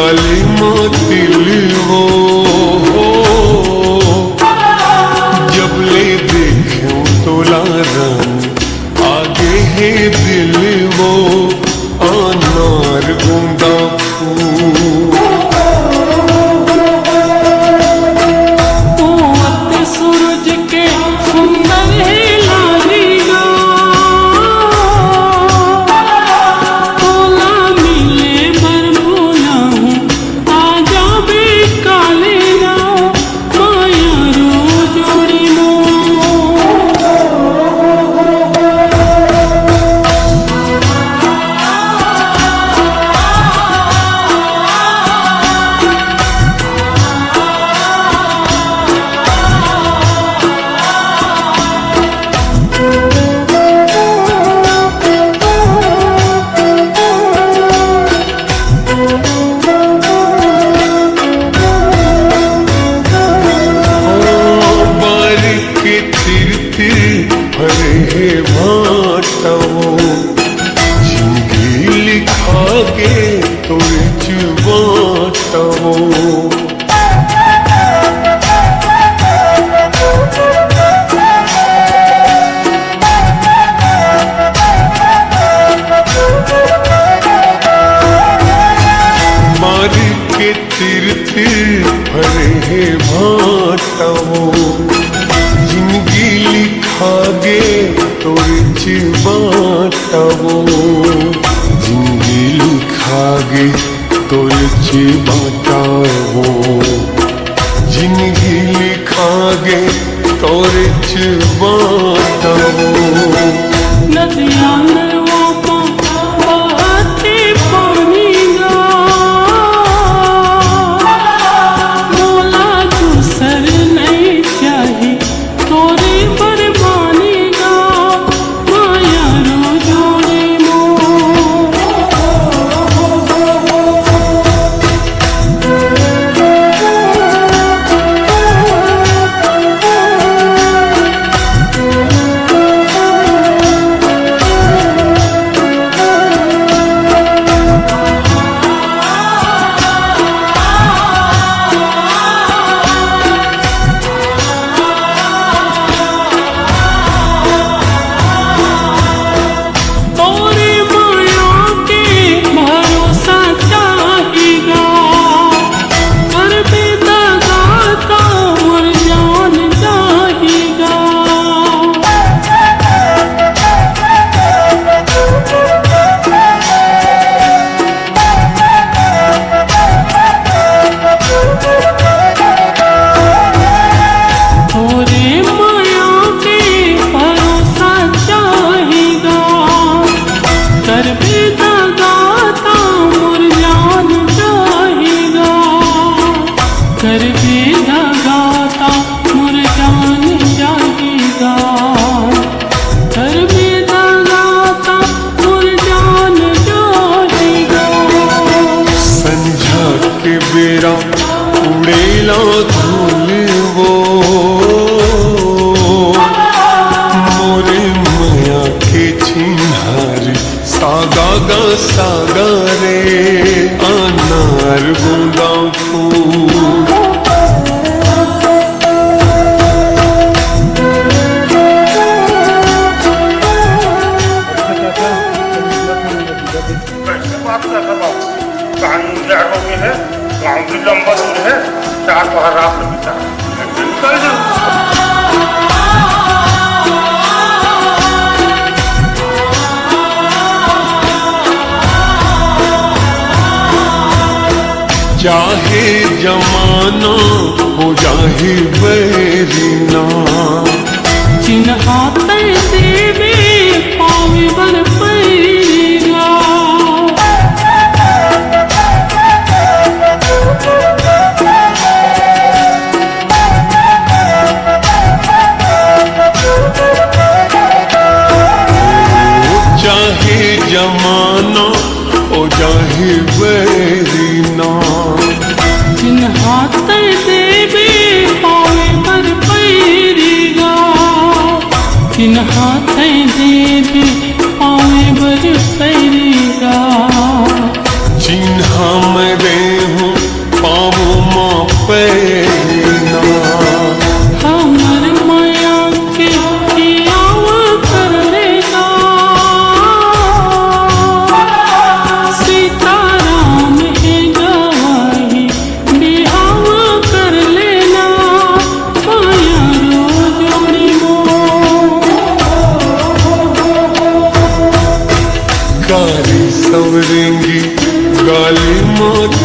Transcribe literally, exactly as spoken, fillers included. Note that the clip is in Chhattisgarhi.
काली माँ तिल वो, जब ले देखेंव तोला रानी, आगे हे दिल वो, अनार गोंदा फूल। उगत सूरज के सुंदर हे लाली गा, तोला मिले बर बोलाहूँ, आ जाबे काले गा, माया रो जोड़ी मोर। बारिश के तिर तिर भरे हे भांटा वो, जिनगी लिखा गे तोरे च बांटा वो। बारिश के तिर तिर भरे हे भांटा वो, जिनगी लिखा गे तोरे च बांटा वो, जिनगी लिखा गे तोरे च बांटा वो, जिनगी लिखा गे तोरे च बांटा वो। नदिया नरवा पा बहत हे पानी गा, मोला दूसर नइ चाही तोरे बर बानी गा, माया रो जोड़ी मोर। तोरे माया के भरोसा चाही गा, करबे दगा त मोर जान जाही गा। तोरे माया के भरोसा चाही गा, करबे दगा त मोर जान जाही गा, करबे दगा त मोर जान जाही गा। करबे दगा त मोर जान जाही गा। संझा के बेरा उड़ेला धूल वो, मोरे मया के चिन्हार, सागा गा सागा रे, अनार गोंदा फूल। कैसे बात कर रहा बाबू? कानून जाड़ हो गए है, गाँव भी लंबा दूर है, चार पहर रात में बिता। निकल जाओ। चाहे जमाना हो जाहे बैरी ना, चिन्हा तैं देबे पावे बर पैरी गा। चाहे जमाना ओ जाहे बैरी ना, चिन्हा तैं देबे पावे बर पैरी गा, चिन्हा तैं देबे पावे बर पैरी गा। चिन्हा मैं दे हूँ तब रेंगी गाली माँ